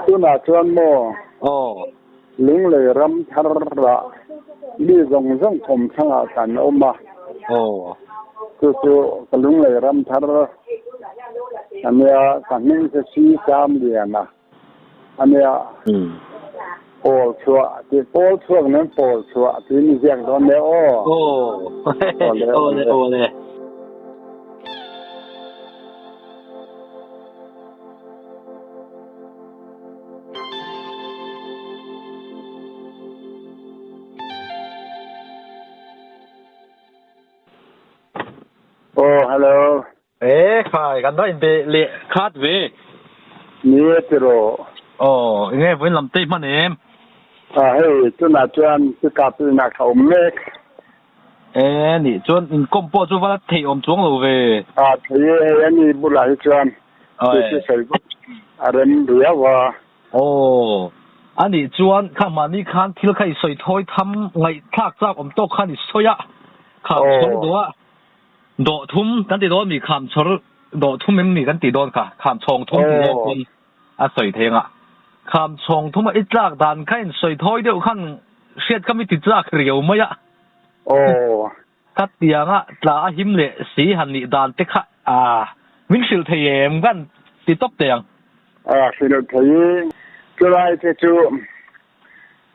Tunah chuan maw? Aw. Lunglei ram tharah mi zawng zawng thawmthlangah kan awm a. Aw. Chu chu ka Lunglei ram thar a nia, ka hming chu Si Samliana a nia. Pawl chhuah tih pawl chhuak nen pawl chhuah tiin i ziak dawn nia aw. Aw. Awle awle. Aw hello. E khai kan va inbe leh khat ve. Ni e tiraw. Aw enge vawiin lam te i hman em? A hei tunah chuan pickup inah ka awm mek. E nih chuan inkawm pawh chu va la theih awm chuang lo ve. A thei e hei a ni bulah hi chuan chu chu sawi vak a rem riau a. Aw a nih chuan kha mahni khan thil kha i sawi thawi tham ngaihthlak chak awm tawk khan i sawi a, kham chhawr dawh a dawh thum kan ti dawn mi kham chhawr dawh thum em ni kan tih dawn kha kham chhawng thum tih zawk pawn a sawi thei anga kham chhawng thum a i tlak dan kha in sawi thawi deuh khan hriat kha mi ti tlak riau mai a. Aw. Ka tianga tla a him leh si han nih dan te kha a min hrilh thei em kan ti tawp teh ang. A hrilh thei i chulai te chu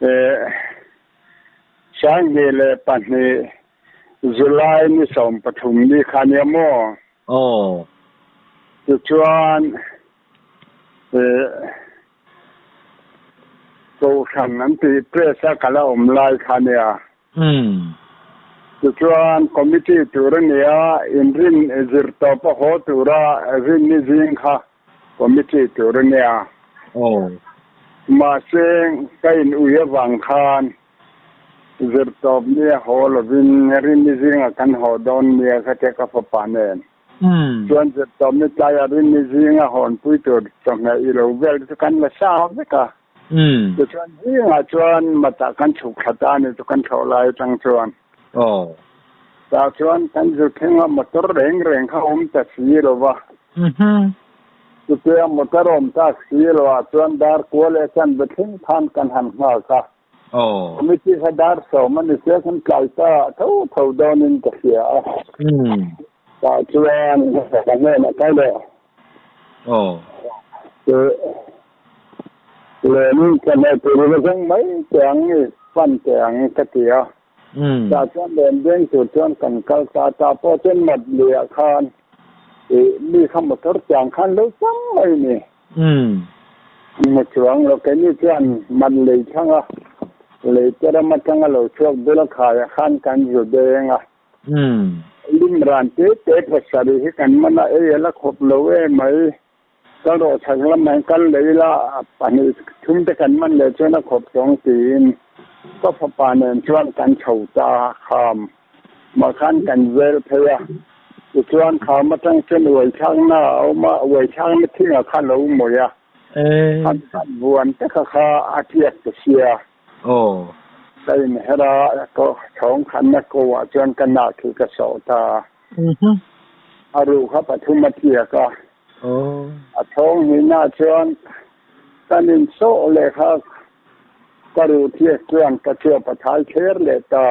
2002 July ni 13 ni kha nia maw? Aw. Tichuan Kohhran an tih press a kal a awm lai kha nia. Tichuan committee tur a ni a, inrin zir tawp a haw tura rinni zing kha committee tur a nia. Mahse ka in ui avang khan zir tawp ni a haw lovin rinni zingah kan haw dawn nia kha tia ka fapa nen. Chuan zirtawmni tlaia rinni zinga hawnpui tur chawhmeh i lo vel chu kan la sa vek a. Tichuan zingah chuan matah kan chhuk thla ta a ni chu kan thlawh lai atang chuan. Tah chuan kan zu thleng a motor reng reng kha awm ta si lo va. Chutia motor awm tak si lo ah chuan dar kua leh chanve thleng khan kan han nghak a. Committee kha dar 10 a ni sia kan tlai ta tho tho dawnin ka hria a. Tah chuan ka hnenah kal leh. Lenin ka hmeh tur i va zawng mai teh ang i pan teh ang ka ti a. Tah chuan len deng tur chuan kan kal ta. Tah pawh chuan mat luiah khan i mi kha motor tiang khan lo chang mai ni. Mu chuang lo keini chuan man lei thlang a, lei te ram atanga lo chhuak bula khaiah khan kan zu deng a. Lim ran te te pasarih hi kan man a, ei a la khawp lo em mai. Kal rawh chhak lamah hian kal leh ila pahnih thum te kan man leh chuan a khawp tawng tiin ka fapa nen chuan kan chho ta kham. Mah khan kan vel phei a, tichuan kham atang chuan uaithlakna a awm a, uaithlakna thingah kha lo mawih a, an vuan te kha kha a tliak ta sia. Ka inher a, ka chhawng khanna ko ah chuan ka nak hi ka sawh ta a, a ruh kha pathum a tliak a, a chhawng hnihna chuan kan insawh leh kha ka ruh tliak chuan ka chuap a thai thler leh ta.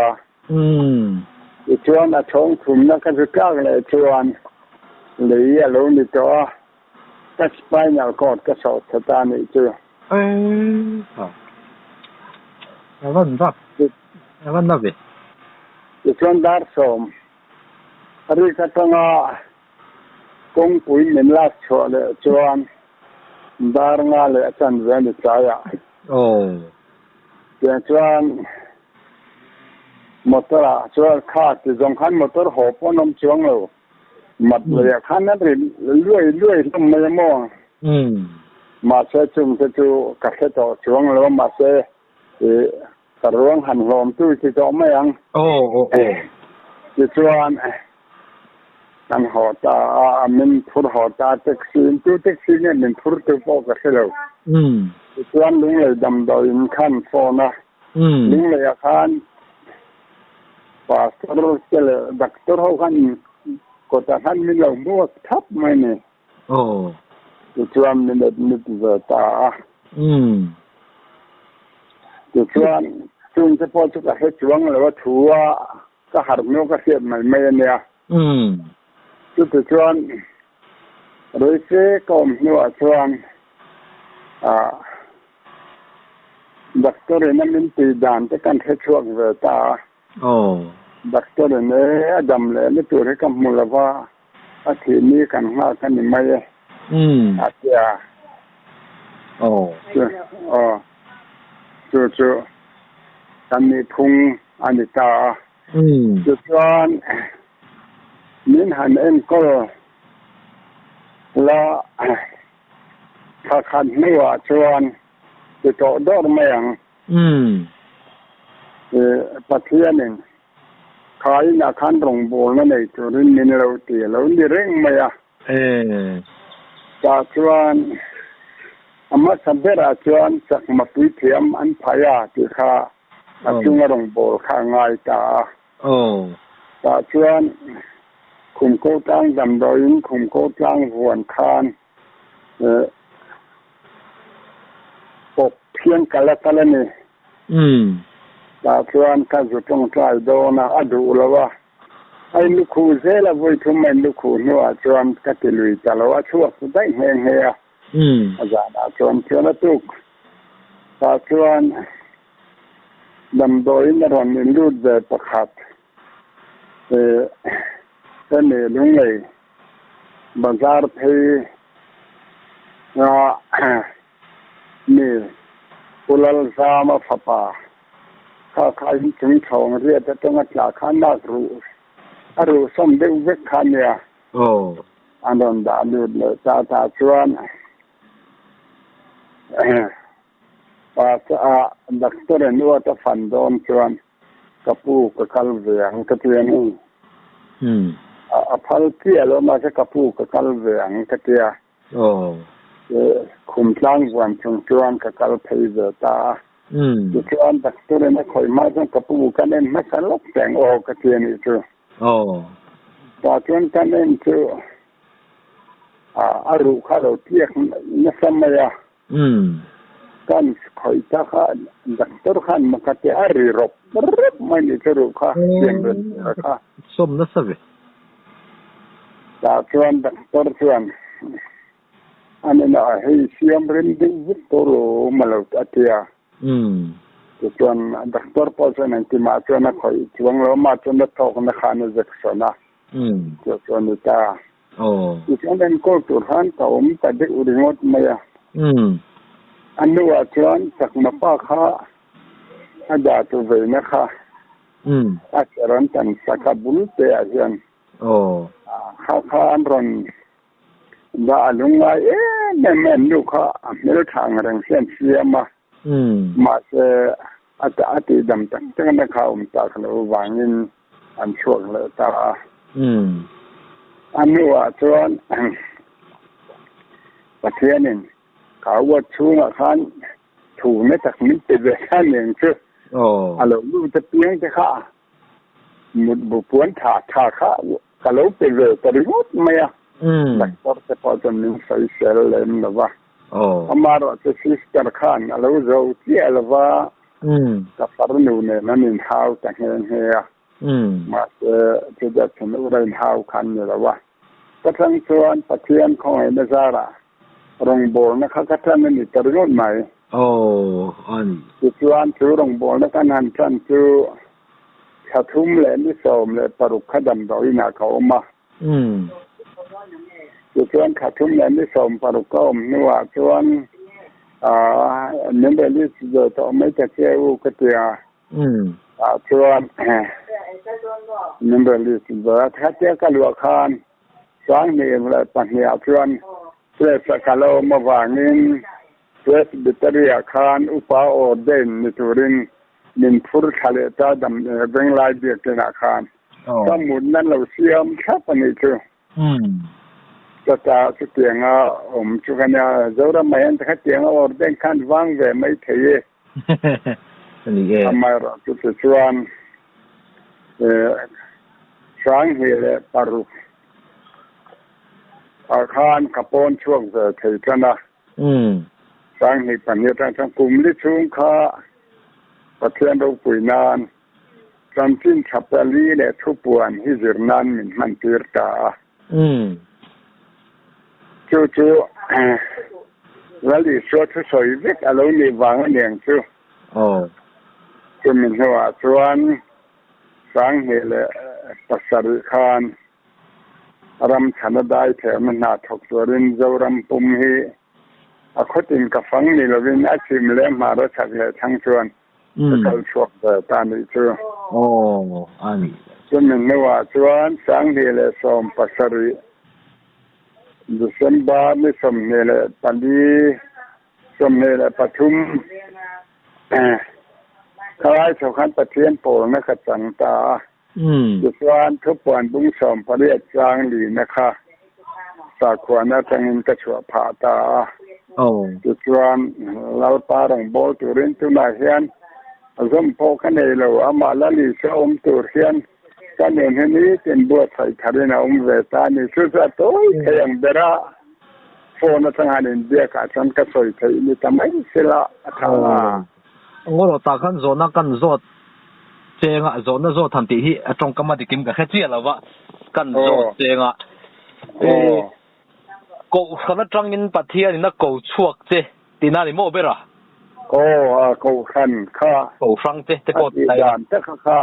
Tichuan a chhawng thumna ka zu tlak leh chuan lei a lo ni tawh a, ka spinal cord ka sawh tha ta nih chu. Tichuan dar 10 rik atanga kawngpui min lak chhuah leh chuan dar 5 leh a chanve a ni tlaiah. Tiang chuan motor ah chuan kha ti zawng khan motor haw pawh an awm chuang lo. Mat leiah khan an ri luai luai hlawm mai a maw? Mahse chung te chu ka hre tawh chuang lo a, mahse ih ka ruang han hlawm tu ti tawh mai ang. Tichuan kan haw ta a, min phur haw ta taxi in tu taxi nge min phur tu pawh ka hre lo. Tichuan Lunglei damdawiin khan phone a, Lungleiah khan pastor te leh doctor ho khan kawtah khan min lo hmuak thap mai ni. Tichuan min admit ve ta a. Tichuan chung te pawh chu ka hre chuang lo a, thu a ka harh hnu ka hriat mai mai a nia. Chutichuan rei fe ka awm hnuah chuan ah doctor in a min tih dan te kan hre chhuak ve ta a. Doctor in e a dam leh na tur hi ka hmu lo va, a thih ni kan nghak a ni mai e a ti a. Chu aw chu chu kan nihphung a ni ta a. Tichuan min han enkawl la thla khat hnuah chuan ti tawh dawr mai ang. Pathianin kha inah khan rawngbawlna nei turin min lo ti a lo ni reng mai a. Tah chuan a hmasa berah chuan chakma puithiam an phai a tih kha a chunga rawngbâwl kha a ngai ta a. Tah chuan Khumko tlang damdawiin Khumko tlang vuan khan pawp phian kal a kal a ni. Tah chuan ka zu tawngtai dawn a, a duh lo a. A inlukhuh zel a, vawi thum a inlukhuh hnuah chuan ka ti lui ta lo a, chhuak ta daih nghe nghe a. A zanah chuan chuan a tuk. Tah chuan damdawiin a rawn inlut ve pakhat. Hemi Lunglei bazar phei a mi Pu Lalzama fapa kha kha inchung chhawng riat atanga tla kha nak ruh a ruh sawm deuh vek kha a nia. An rawn dah lut leh ta tah chuan pa doctor in uat a fan dawn chuan Ka pu ka kal ve ang ka ti a ni. A phal chiah lo mahse ka pu ka kal ve ang ka ti a. Khum tlang vuan chung chuan ka kal phei ve ta a. Tichuan doctor in a khawih hma chuan ka pu kan en hmasa lawk che ang aw ka ti a nih chu. Tah chuan kan en chu a ruh kha a lo tliak nasa mai a. Kan khawih ta kha doctor khan makha te a ri rawp rawp mai ni chu ruh kha siam rem tur kha. Sawm nasa ve. Tah chuan doctor chuan an inah hei siam rem deuh vek tawh lo awm a lo a ti a. Tichuan doctor pawh chuan engtimah chuan a khawih chuang lo amah chuan a thawkna khan a zek sawn a. Chu chuan ni ta. Tichuan enkawl tur khan ka awm ta deuh ringawt mai a. A hnuah chuan chakma pa kha a dah tu veina kha a che rawn tan sak a bul te ah hian kha kha an rawn dah a lungngai em em mai an nu kha a hmeltha ang reng hian siam a. Mahse a tihdam tak tak na kha awm tak loh vangin an chhuak leh ta a. A hnuah chuan Pathianin ka uat chhungah khan thu na tak min pe ve kha nen chu a lo lut apiang te kha mutbu puan tha tha kha ka lo pe ve ta ringawt mai a. Doctor te pawh chuan min sawisel lem lo va. Amaherawhchu sister khan a lo zo chiah lo va. Ka farnu nen an inhau ta nghe nghe a, mahse chutia chhun ura inhau kha an ni lo a. Ka chang chuan Pathian khawngaihna zarah rawngbawlna kha ka tan a ni ta ringawt mai. Tichuan chu rawngbawlna kan han tan chu thla thum leh ni 16 kha damdawiinah ka awm a. Tichuan thla thum leh ni 16 ka awm hnuah chuan min release ve tawh mai ta che u ka ti a. Tah chuan min release ve a. Khatia ka luah khan 2002 ah chuan press a ka lo awm avangin Presbytery ah khan upa ordain ni turin min phur thla leh ta dam Venglai biakinah khan. Ka mutna lo siam thlap a nih chu. Chata chutianga awm chu ka nia. Zoram ah hian khatianga ordain khan vang ve mai thei e. Amaherawh chu tichuan 2006. A khan ka pawn chhuak ve thei tan a. 2002 atang chuan kum li chhung kha Pathian ropui nan chanchin tha pali leh thupuan hi zir nan min hman tir ta a. Chu chu Lal Isua thusawi vek a lo nih vang a niang chu. Chumi hnuah chuan 2007 khan ram chhana dai theihna hna thawk turin Zoram pum hi a khawtin ka fang ni lovin a chhim leh hmar a chak leh thlang chuan ka kal chhuak ve ta nih chu. Chumi hnuah chuan 2017 December ni 24 23 khalai chho khan Pathian pawlna ka chang ta a. Tichuan thupuan bung 18 chang lina kha sakhuana atangin ka chhuah phah ta a. Tichuan Lalpa rawngbâwl turin tunah hian a zawm pawh ka nei lo, amah Lal Isua awm tur hian ka nun hi nitin buatsaih tharin a awm ve ta a ni. Chu chu a tawi thei ang ber a, phone atanga han inbiakah chuan ka sawi theih ni ta mai sela a tha a. Ngawrawh tah khan zawhna kan zawt cheng a, zawhna zawt han tih hi a tawngkam a dikim ka hre chiah lo va, kan zawt cheng a. Kohhran atangin Pathianin a ko chhuak che tihna a ni maw ber a? Aw, a kohhran kha. Kohhrang te te pawh tih dan te kha kha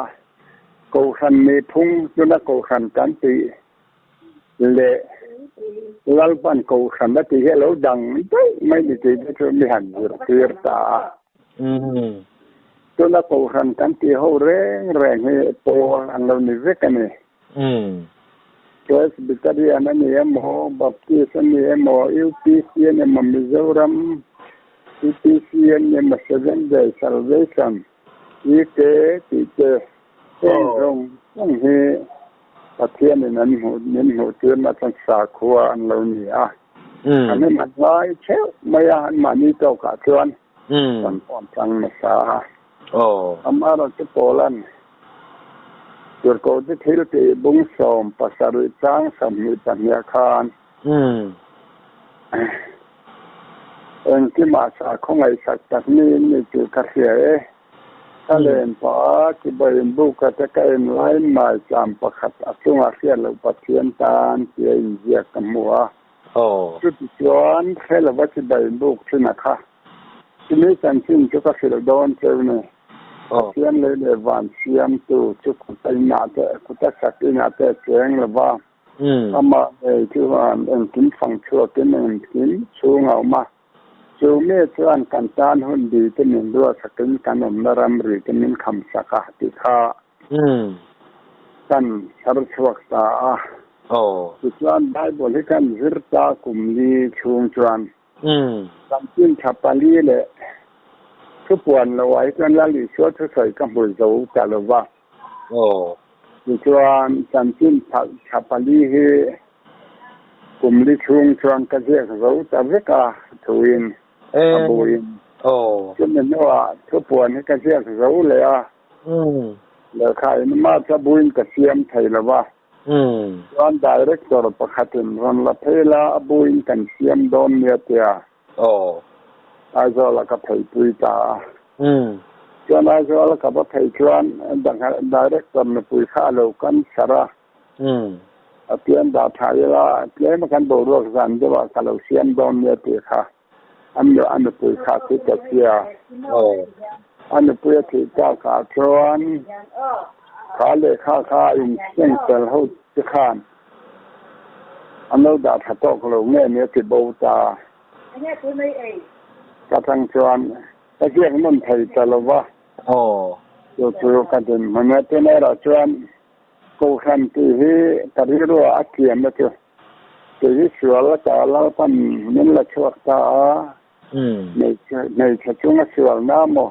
kohhran nihphung tuna kohhran kan tih leh Lalpan kohhran a tih hi a lo dang daih mai ni tih te chu mi han zirtir ta a. Tuna kohhran kan tih ho reng reng hi pawl an lo ni vek a ni. Presbyterian a ni emaw, Baptist a ni emaw, UPC a ni emaw, Mizoram UPC a ni emaw, Seventh Day Salvation, EK tih te heng zawng zawng hi Pathianin an hmuh min hmuh tirna chuan sakhua an lo ni a. An in an ngai theuh mai a, anmahni tawkah chuan kan pawn tlang nasa a. Amaherawhchu Paula'n Tirhkohte thiltih bung 17 chang 22 khan engkimah sakhaw ngaihsak tak niin ni tih ka hria e. Ka len pah a, chibai inbuka te ka en laiin maicham pakhat a chungah hriat loh Pathian tan tia inziak ka hmu a. Chuti chuan hre lova chibai inbuk thin a kha. Chumi chanchin chu ka hrilh dawn cheu ni. Pathian lei leh van siamtu chu kuta inah te, kuta sak inah te a cheng lova. Amah ngei chuan engkim fang chhuakin engkim chhung a awm a. Chu mi chuan kan tan hun bi te min ruahsakin kan awmna ramri te min kham sak a tih kha kan chhar chhuak ta a. Tichuan Bible hi kan zir ta kum li chhung chuan kan chin tha pali leh thupuan lo ah hi chuan Lal Isua thusawi ka hmu zo ta lo va. Tichuan chanchin tha pali hi kum li chhung chuan ka ziak zo ta vek a thuin a buin. Chumi hnuah thupuan hi ka ziak zo leh a, lehkha in March a buin ka siam thei lo va. Chuan director pakhatin rawn la phei la a buin kan siam dawn nia tia. Aizawl-a ka pheipui ta a. Chuan Aizawl-a ka va phei chuan director nupui kha a lo kan chhar a. A pian dah tha ila tlem a kan boruak zan deuh ah ka lo siam dawn nia tih kha an a nupui kha a thi ta sia. A nupui a thih tak ah chuan kha lehkha kha a inseng fel ho te khan an lo dah tha tawk lo nge nia ti bo ta. Ka tang chuan ka ziak nawn thei ta lo va. Chu chu ka dinhmun a tun erawh chuan Kohhran tih hi ka rilruah a kiamna chu kei hi sual ka Lalpan min la chhuak ta a, hmeichhe chunga sualna maw,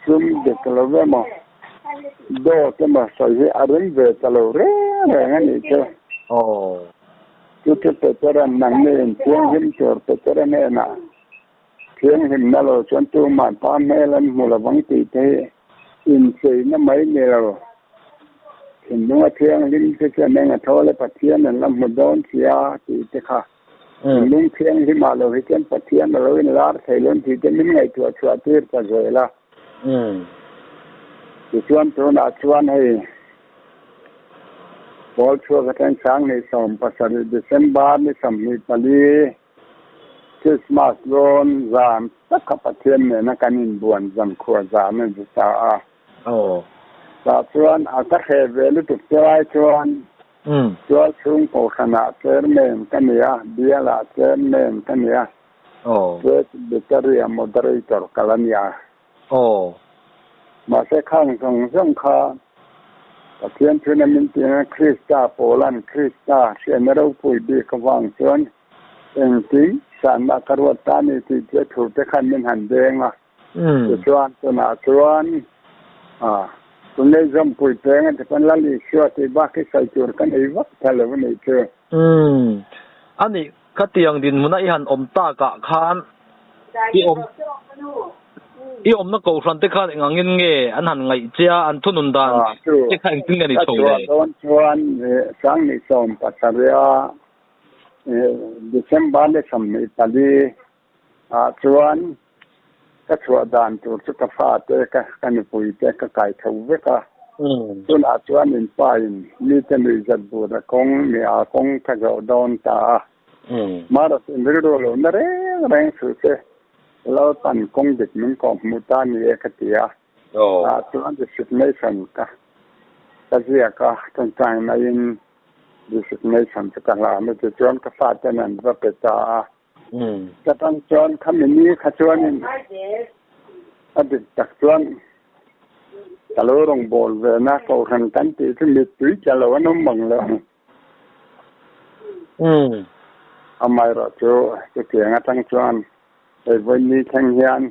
sum dik lo emaw, dawt emaw sawi hi a rem ve ta lo reng reng a nih chu. Chu chu Petera'n nangni inthianghlim tur Petera hnenah thianghlimna lo chuan tumah pa hmel an hmu lovang tih te hi incheina mai ni lo. Thinlunga thianghlim te chuan eng a tho le Pathian an la hmu dawn sia tih te kha. Thinlung thianghlim ah lo hi chuan Pathian a lo inlar thei lo tih te min ngaihtuah chhuah tir ta zel a. Tichuan tunah chuan hei Pawl chhuak atang 2017 December ni 24 Christmas dawn zan tak kha Pathian nena kan inbuan zan khuah zan a ni ta a. Tah chuan a ka hreh ve lutuk te lai chuan tual chhung kohhranah chairman ka ni a, bialah chairman ka ni a, Presbytery-a moderator ka la ni a. Mahse khang zawng zawng kha Pathian thuna min tina Krista Paulan Krista hriatna ropui bik avang chuan engtin sanna ka ruat ta ni tih te thu te khan min han deng a. Tichuan tunah chuan tunlai zawmpui peng a ti pawn Lal Isua tih bak hi sawi tur ka nei vak ta lo a nih chu. A nih khatiang dinhmuna i han awm takah khan i awm i awmna kohhran te khan eng angin nge an han ngaih che a, an thunun dan te kha engtin nge ni chho le? Ka chhuah dawn chuan 2017 December ni 24 ah chuan ka chhuah dan tur chu ka fate ka ka nupui te ka kai tho vek a. Tunah chuan in pa in mite nuihzat bur a kawng mi a kawng ka zawh dawn ta a. Marawh in rilru lo na reng reng suh se Lalpan kawng dik min kawh hmuh ta ni e ka ti a. Tah chuan resignation ka ka ziak a, tawngtaina in resignation chu ka hlan a tichuan ka faten an va pe ta a. Ka tang chuan khami ni kha chuanin a dik tak chuan ka lo rawn bawl ve na kohhran kan tih chu mittui tla lo an awm ang lo. Amaherawh chu chutiang atang chuan hei vawi ni thleng hian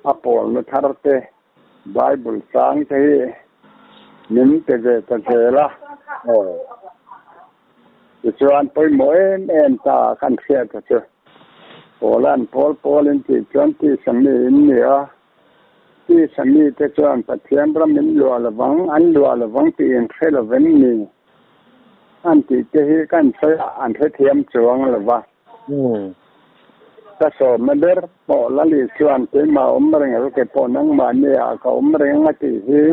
a pawlna thar te Bible chang te hi min pe ve ta zel a. Tichuan pawimawh em em ta kan hriat a chu. Paula'n Paul Paul-in tih chuan tisa mi in ni a, tisa mite chuan Pathian ram in luah lovang, an luah lovang tih in hre lovin ni an tih te hi kan sawi a, an hrethiam chuang lo va. Ka sawmna ber pawh Lali chuan keimah awm reng ru ke pawh nangmah nia ka awm reng a tih hi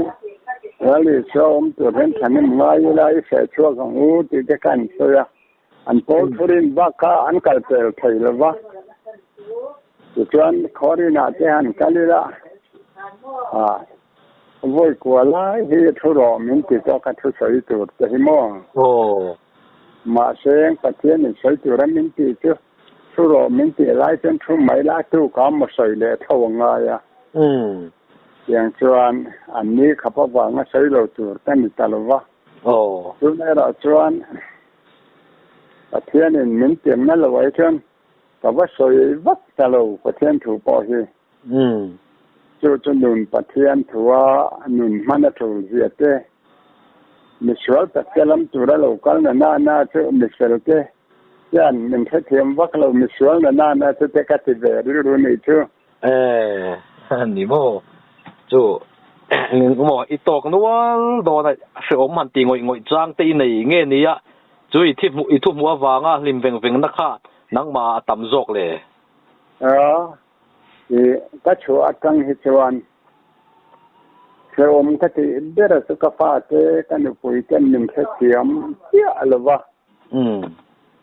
Lali chu a awm tur hian thahnem ngai ila i hreh chhuak ang u tih te kha an sawi a, an pawl thurin bak kha an kal pel thei lo va. Tichuan Khawrinah te han kal ila vawi kua lai hi thu rawh min ti tawk a thu sawi tur te hi maw? Mahse Pathianin sawi tura min tih chu thu rawh min tih lai chuan thu mai la tu ka maw sawi leh tho a ngai a. Tiang chuan an ni khap avanga sawi lo tur ka ni ta lo va. Chun erawh chuan Pathianin min tirna lo ai chuan ka va sawi vak ta lo Pathian thu pawh hi. Chu chu nun Pathian thua nun hman a tul zia te, misual tak te lam tura lo kal na na na chu mifel te hian min hrethiam vak lo misual na na na chu te ka ti ve rilru nih chu. E ni maw chu eng maw i tawk nual dawn a hrehawm han ti ngawih ngawih chang te i nei nge nia chu i thi hmuh i thu hmuh avanga hlim veng veng na kha nangmah a tam zawk le. A I ka chhuah atang hi chuan hrehawm ka tih ber a chu ka fate ka nupui ten min hrethiam chiah lo va.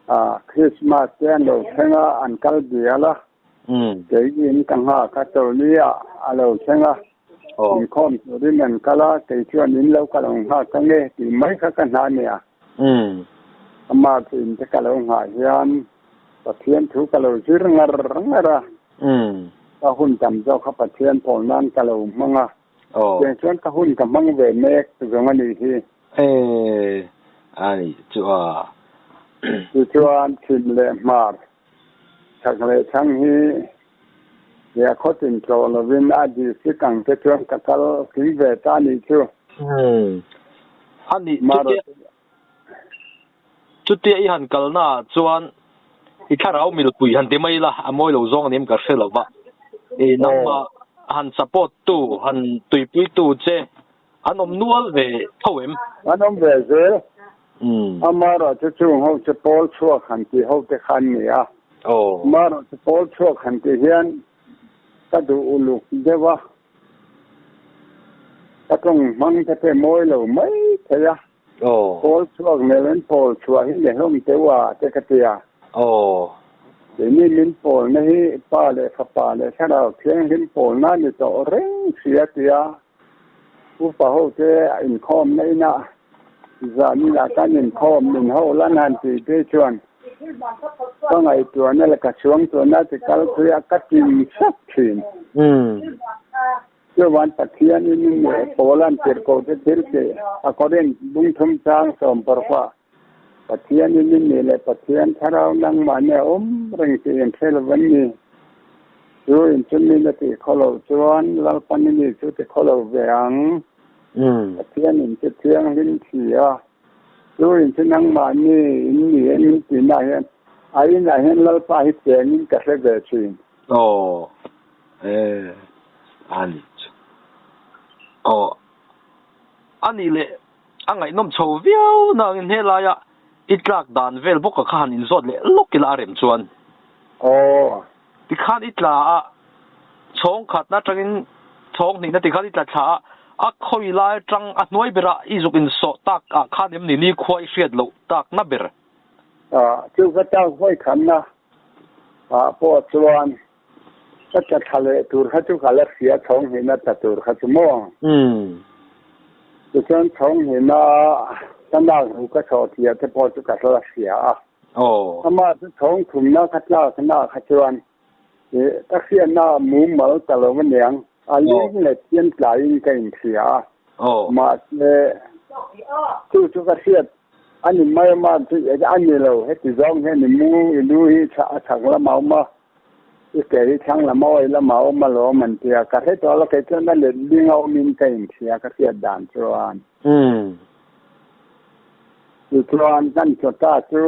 A Christmas te an lo thleng a, an kal bial a. Keiin ka nghak a, chawlhni ah a lo thleng a. Inkhawm turin an kal a, kei chuan in lo ka lo nghak ang e tih mai kha ka hna nia. Ama chu in te ka lo nghah hian Pathian thu ka lo zir ngar ngar a, ka hun tam zawk kha Pathian pawl nan ka lo hmang a, tiang chuan ka hun ka hmang ve mek zawng a nih hi. E, a nih chu a. Tichuan chhim leh hmar, chhak leh thlang hi nia khawtin tlawh lovin a district ang te chuan ka kal tling ve ta a nih chu. A nih chu. Chutia i han kalna ah chuan i thlarau milpui han ti mai la, a mawi lo zawng anim ka hre lo va. I nangmah han support tu, han tuipui tu che An awm nual ve tho em? An awm ve zel. Amaherawhchu chung ho chu pawl chhuak han tih ho te kha an ni a. Amaherawhchu pawl chhuak han tih hian ka duh uluk deuh a, ka tawng hmang te pawh mawi lo mai thei a. Pawl chhuak nel in pawl chhuah hi ni hlawm teuh a te ka ti a. Keini min pawlna hi Pa leh Fapa leh Thlarau Thianghlim pawlna a ni tawh reng si a ti a. Upa ho te inkhawmna inah zaninah kan inkhawm min ho lan han tih te chuan ka ngaihtuahna leh ka chhuangtuahna ti kal phui a ka tim hrep thin. Chuan Pathian in in leh Paula'n tirhkoh te thil tih a Korinth bungthum chang sawm parukah Pathian in in nih leh Pathian thlarau nangmahni a awm reng tih in hre lo an ni. Chu in chu min a tih khaw loh chuan Lalpan i ni chu ti khaw lo ve ang. Pathian in chu thianghlim thi a, chu in chu nangmahni in ni em in tihna hian a inah hian Lalpa hi chengin ka hre ve thin. Aw e a ni chu. Aw a nih leh a ngaihnawm chho viau nangin helaia i tlak dan vel bawka kha han inzawt leh lawk ila a rem chuan. Aw. Tikhan i tla a, chhawng khatna atangin chhawng hnihna tikhan i tla thla a, a khawi lai atang a hnuai berah i zuk insawh tak ah khan em ni nikhua i hriat loh takna ber? Aw, chu ka tak vawi khanna ah pawh chuan ka tla thla leh tur kha chu ka la hria chhawng hnihna tla tur kha chu maw? Tichuan chhawng hnihna ka nak hnu ka chhawh thiah te pawh chu ka la hria a. Amah chu chhawng thumna ka tlak na kha chuan ka hriatna mumal ta lo aniang a ling leh thian tlaiin ka inhria a. Mahse chu chu ka hriat a ni mai a mah chu a ni lo heti zawng hian i mu i lu hi a chhak lamah a awm a i ke hi thlang lam a awih lamah a awm alawm an ti a ka hre tawh lo kei chuan a let ling a awmin ka inhria ka hriat dan chuan. Tichuan kan chawta chu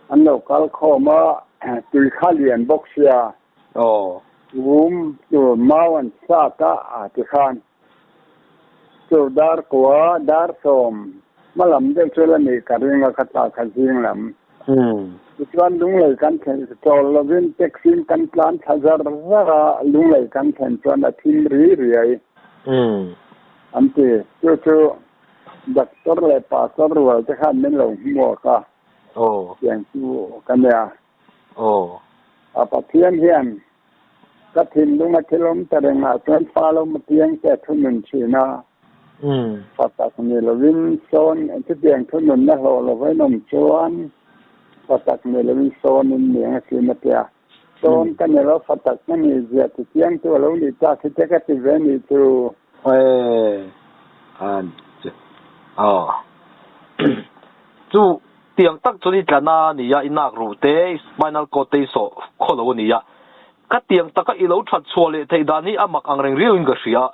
an lo kal khawm a tui kha lian bawk sia um tur mau an sat a a tikhan Chu dar kua, dar sawm hmalam deuh chu la nih ka ring a, ka tla kha zing lam. Tichuan lunglei kan thlen chawl lovin taxi in kan tlan thla zar zar a, lunglei kan thlen chuan a thim ri riai an ti. Chu chu doctor leh pastor rual te khan min lo hmuak a, tiang chu ka nia. A Pathian hian Ka thinlung a thil awm ta rengah chuan fa lo ma piang te a thunun thin a, fa tak ni lovin sawn chutiang thununna hlawh lovin awm chuan fa tak ni lovin sawn in ni ang a sin a tia. Sawn ka ni lo, fa tak ka ni zia ti chiang chu a lo nih tak hi te ka ti ve nih chu. Chu Tiang tak chuan i tlan a nia, i nak ruh te, i spinal cord te i sawh khaw lo a nia. Ka tiang taka i lo that chhuah leh theih dan hi a mak ang reng riauin ka hria.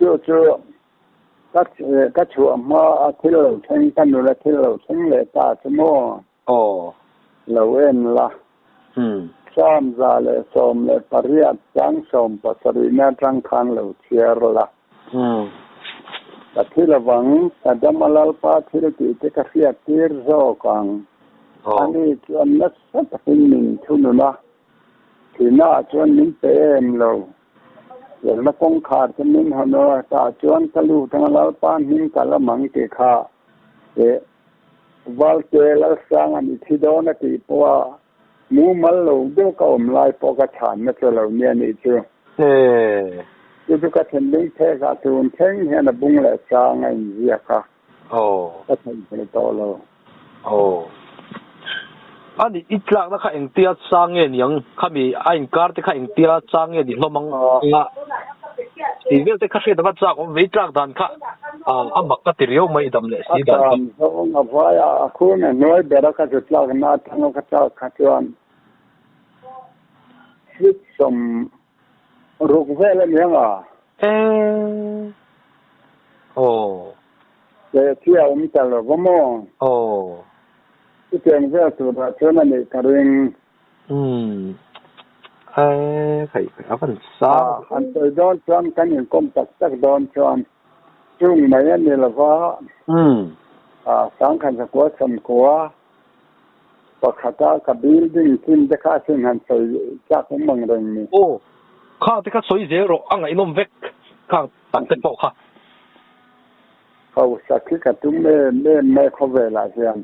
Chu chu ka ka chhuah hma a thil lo thleng, ka nula thil lo thleng leh ta chu maw? Aw. Lo en la. Sam 118 chang 70na atang khan lo chhiar la. Ka thil avang, ka dama Lalpa thil tih te ka hriat tir zawk ang. Ani chuan nasa takin min thunun a, thihnaah chuan min pe em lo. Felna kawngkhar te min hawn a, tah chuan ka lut anga Lalpa hming ka lam ang tih kha eh Valte Lalsanga ni thi dawn a tih pawha Mumal lo deuh ka awm lai pawh ka chhanna che lo nia nih chu. Chu chu ka thinlung phek ah tun thleng hian a bung leh chang a inziak a, ka theihnghilh tawh lo. Aw. A nih i tlakna kha engtia chang nge niang? Khami a inkar te kha engtia chang nge ni hlawm ang a? Tih vel te kha hriat ava chak awm ve i tlak dan kha a mak ka ti riau mai i dam leh si dan kha. A dan zawng a vai a, a khur a hnuai ber a ka zu tlak na atanga ka tlak kha chuan feet 60 vel a ni ang a. Eee aw. Leh thi a awm ta lo va maw? Aw. Chutiang vel turah chuan a nih ka ring. Umm. Eee. Khai avan sa. An sawi dawn chuan kan inkawm tak tak dawn chuan chung mai a ni lova. Sangkhat zakua sawmkua pakhata ka building chin te kha sin han sawi chak awm ang reng ni. Aw, khang te kha sawi zel rawh, a ngaihnawm vek khang tak te pawh kha. Hausak hi ka tum em em mai khawvelah hian.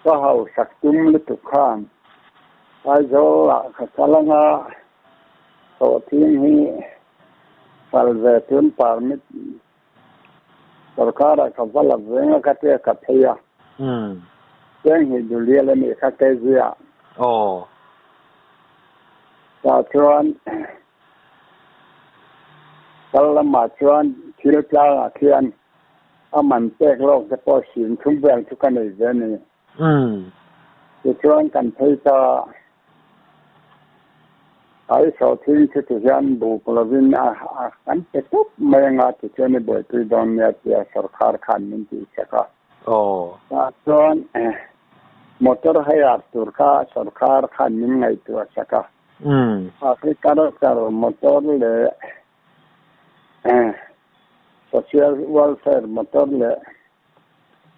Ka hausak tum lutuk khan Aizawl ah ka kal anga sawhthing hi kal ve tun permit sorkar ah ka va la veng a ka tia ka phei a. Cheng hi dulial a nih kha kg ah. Tah chuan kal lamah chuan thil tlangah khian a man pek lawk te pawh hrim thum vel chu ka nei ve a ni. Tichuan kan phei ta ai sawhthing chu tihian buk lovin a kan pe tawp mai anga tichuan i buaipui dawn nia tia sorkar khan min tihsak a. Tah chuan motor hire tur kha sorkar khan min ngaihtuah sak a. Agriculture motor leh social welfare motor leh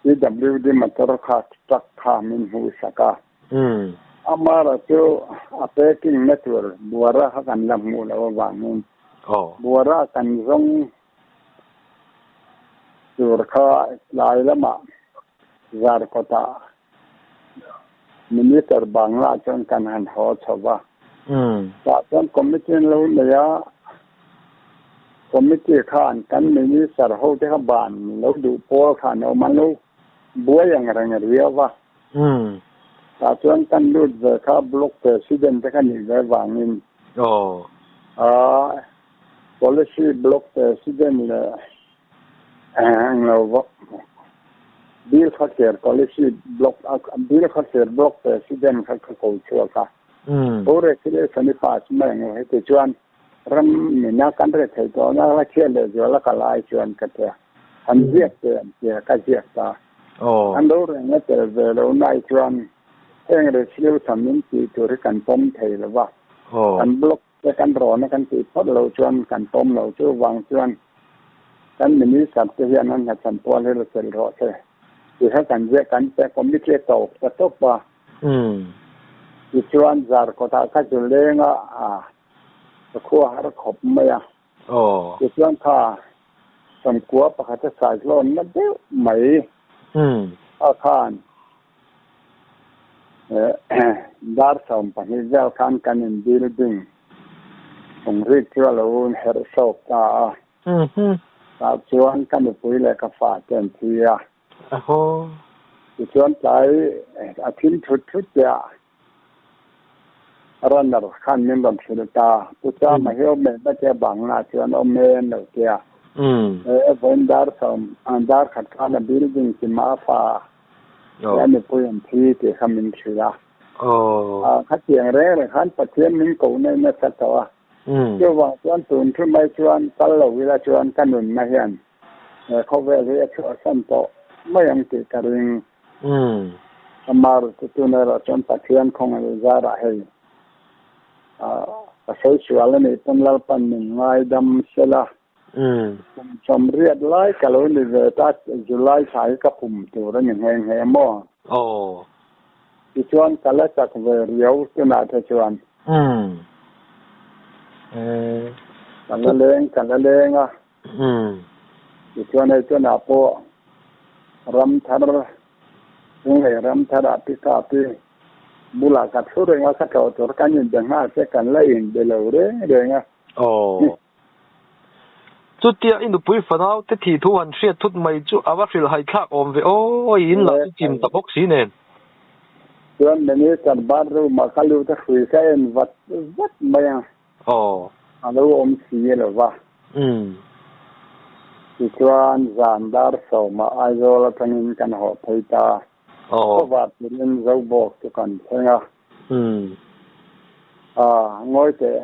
PWD motor kha truck kha min hmuh sak a. Amara chu a packing na tur buara kha kan la hmuh loh avangin buara kan zawng tur kha tlai lamah Zarkawtah Minister Bangla chuan kan han haw chho va. Tah chuan committee an lo nei a, committee khan kan minister ho te kha ban lo duh pawl kha an awm a, an lo buai ang reng riau va. Tah chuan kan lut ve kha block president te kha nih ve vangin policy block president leh Englo vak Bill Khaser Policy Block Bill Khaser Block President kha ka ko chhuak a. Ho resolution i pass mai ang heti chuan ram mina kan re thei tawh na la chhiat leh zual a kal ai chuan ka tia. An ziak te an tia ka ziak ta. An lo reng a tel ve lo nai chuan heng resolution min tih tur hi kan pawm thei lo va. Kan block Te kan rawn a kan tih phawt lo chuan kan pawm lo chu vang chuan kan minister te hian an hnachhan pual hi la chelh rawh se tih kha kan ziah kan pe committee a tawp ta tawp a. Tichuan Zarkawtah kha chu leng a ka khua har khawp mai a. Tichuan kha sawmkua pakhat a saihlawn na deuh mai a khan Dar 12 vel khan kan in building Phungrik chu a lo herh sawk ta a. Tah chuan ka nupui leh ka fa te an thi a. Tichuan tlai a thim thut thut chiah runner khan min rawn hrilh ta. Pu Chama hi awm em a tia bangla chuan awm em lo tia. Vawiin dar sawm dar khat khan a building chi ma fa a nupui an thi tih kha min hrilh a. Khatiang reng reng khan Pathian min koh na in a sa tawh a. Chuvang chuan tun thu mai chuan kal lo ila chuan ka nunna hian khawvel hi a chhuahsan tawh mai ang tih ka ring. Amar chu tun erawh chuan Pathian khawngaih zarah hei ka sawi sual a nih pawn Lalpan min ngaidam sela. Kum 80 lai ka lo ni ve ta, July thla hi ka pum tur a ni nghe nghe maw? Tichuan ka la chak ve riau tunah te chuan. Ka la leng ka la leng a. Tichuan hei tunah pawh ram thar Lunglei ram tharah pickup hi bulah ka thu reng a, ka tlawh tur kan inbe nghal che kan la inbe lo reng reng a. Aw. Chutia i nupui fanau te thih thu han hriat thut mai chu a va hrilh hai thlak awm ve aw, i in lah chu chim ta bawk si nen. Chuan Minister bathroom ah ka lut a hrui ka en vat vat mai a. Aw. A lo awm si lo va. Tichuan zan dar 10 ah Aizawl atangin kan haw phei ta. Khawvar turin Zobawk chu kan thleng a. A, ngawi teh.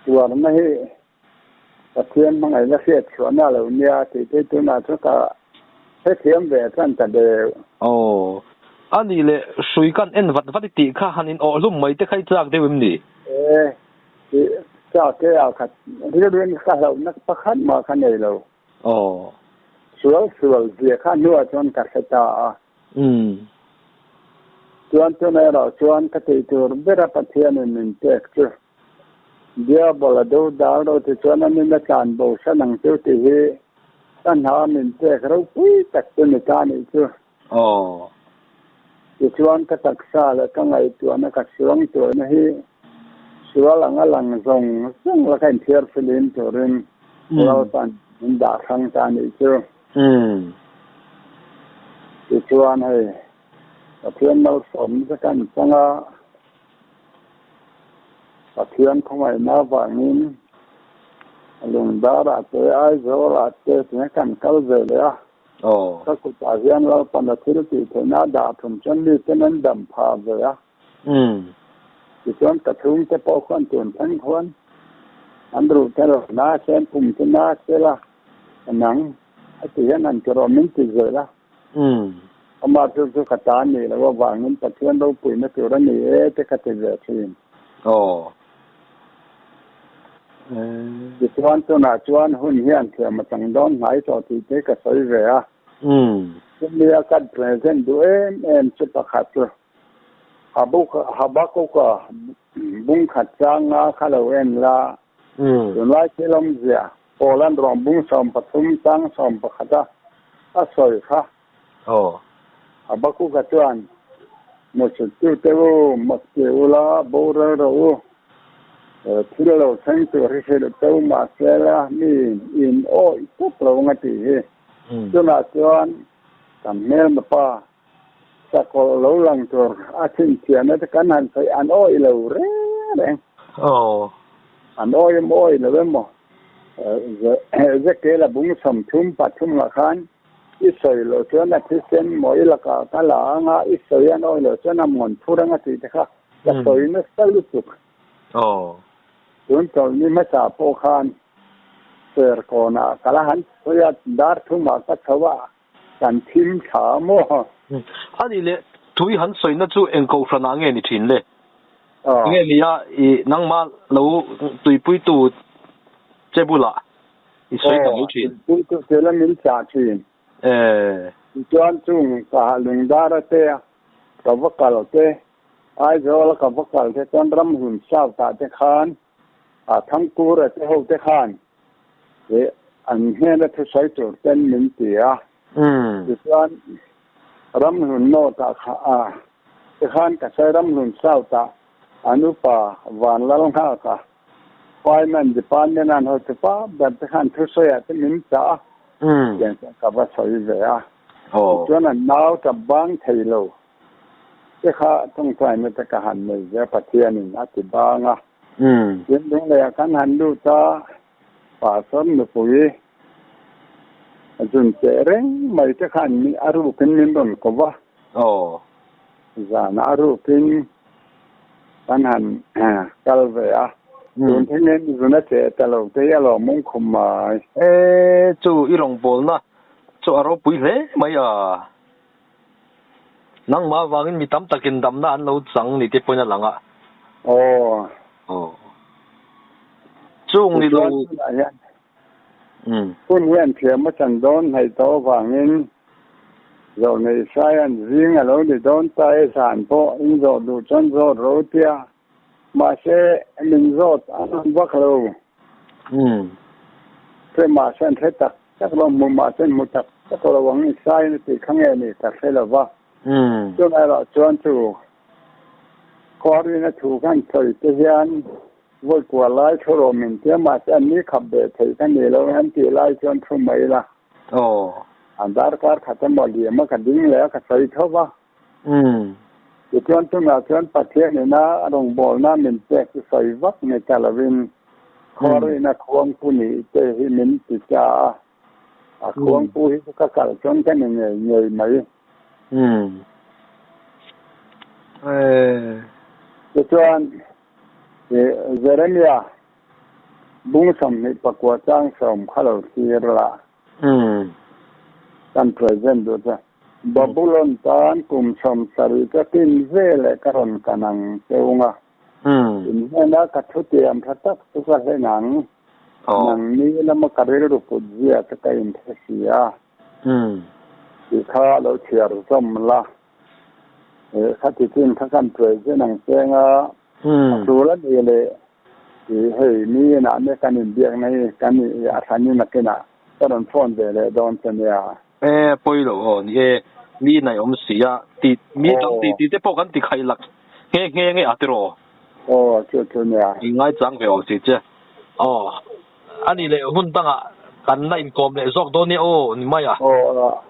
Tuarna hi Pathian hmangaihna hriat chhuahna lo nia tih te tunah chu ka hrethiam ve tan ta deuh. Aw. Ani leh hrui kan en vat vat i tih kha han in awh hlum mai te kha i chak deuh em ni? E, i chak e a khat rilruin ka hlauhna pakhat mah kha nei lo. Aw. Sual sual zia kha hnuah chuan ka hre ta a. Umm. Chuan tunah erawh chuan ka tih tur bera Pathianin min pek chu Diabol a do dal ro ti chuan a nuna tlan bo hran ang chu tih hi ka hna min pek ropui tak chu ni ta nih chu. Aw. Tichuan ka taksa leh ka ngaihtuahna ka suang tuahna hi sual anga lang zawng zawng laka inthiar filim turin Lalpan min dah hrang ta nih chu. Tichuan hei Pathian malsawmna te kan chang a, Pathian khawngaihna avangin Lungdarah te Aizawlah te tinge kan kal ve leh a. Aw. Ka kutah hian Lalpan a thil tih theihna a dah thum chuan miten an dam phah ve a. Tichuan ka chhungte pawh khuan tun thleng khuan an ruh te lo na se an pum te na se la nang a ti hian han ti rawh min ti zel a. Amah chu chu ka ta nih loh avangin Pathian ropuina tur a ni e te ka ti ve thin. Aw. Tichuan tunah chuan hun hian thiam a chang dawn hnai tawh tih te ka sawi ve a. Chumi a kan present duh em em chu pakhat chu Habakuka bung khat changa kha lo en la. Tunlai thil awmzia Poland rawng bung 13 chang 11 a a sawi kha. Habakuka chuan Hmusittute u, mak ti ula, boral rawh u. Thil lo thleng tur hi hrilh teu mahse la mi in awih tawp lo ang a tih hi. Chunah chuan kan hmelma pa sakawlh lo lang tur a chhinchhiahna te kan han sawi an awih lo reng reng. An awih emaw awih lo emaw Ezekiel-a bung 33 ah khan I sawi loh chuan a thisen maw i lakah ka la ang a, i sawi an awih loh chuan a mawn phur ang a tih te kha ka sawi nasa lutuk. Tun chawlhni hmasa pawh khan Serkawnah ka la han sawi a, dar thumah ka chho a, kan thim thla maw? A nih leh thu i han sawina chu eng kohhranah nge ni thin le? Nge ni a, i nangmah lo tuipuitu che bulah I sawi ta mai thin. Aw, chu chu la min chah thin. Tichuan chung ka Lungdara te ka va kal te, Aizawl ka va kal te chuan Ramhlun South ah te khan a Thangkura te ho te khan an hnena thusawi tur ten min ti a. Tichuan Ramhlun North ah kha te khan ka sawi Ramhlun South ah an upa Vanlalnghaka Fireman Department an hotu pa ber te khan thusawiah te min chah a, tiang chuan ka va sawi ve a. Tichuan an nau ta bang thei lo te kha tawngtaina te ka han nei ve a, Pathianin a ti bang a. Tin lungleiah kan han lut a, Pastor nupui zun teh reng mai te khan a rukin min rawn ko va. Zanah a rukin kan han kal ve a, tun thlengin zuna che ta lo te hi a lawm mung khum mai. E, chu i rawngbawlna chu a ropui hle mai a. Nangmah avangin mi tam takin damna an lo chang ni te pawhin a lang a. Aw. Aw. Chung ni lo. Hun hian thiam a chan dawn hnaih tawh avangin Zawhneih Saian zing a lo ni dawn ta e zan pawh in zawh duh chuan zawt ro tia mahse min zawt a rawn vak lo. Hre mahse an hre tak tak lo, hmu mahse an hmu tak tak lo ang i Saian a tih kha nge ni ka hre lo va. Chulai erawh chuan chu khuarina thu khan sawi te hian Vawi kua lai thu rawh min tia mahse an ni khap ve thei ka ni lo an tih lai chuan thu mai la. Aw. A darkar khat emaw liam a ka ding leh a ka sawi tho va. Tichuan tunah chuan Pathian ina a rawngbawlna min pek chu sawi vak ni ta lovin khuaruina khuangpu nih te hi min ti ta a. A khuangpu hi chu ka kal chuan ka ni ngei ngei mai. Tichuan Jeremia bung 29 chang 10 kha lo thlir la. Kan present duh che. Babulon tan kum 70 ka tin vele ka ron kanang teunga in hena ka thutiam thatak chu ka hlenang nang ni lama ka rilru put zia te ka in thesia ti kha lo chhiar zawm la kha ti chin kha kan president ang chenga tul a ni le hei mi na ne kan in biak nei kan i a thani na kena ka rawn phone ve leh dawn che nia. E pawi lo aw ni e mi nai awm si a ti mi dang ti ti te pawh kan ti khaih lak nghe nghe nge a tiraw. Aw chu chu nia. I ngaichang ve awm si che. Aw a ni leh hun dangah kan la inkawm leh zawk dawn nia aw ni mai a. Aw.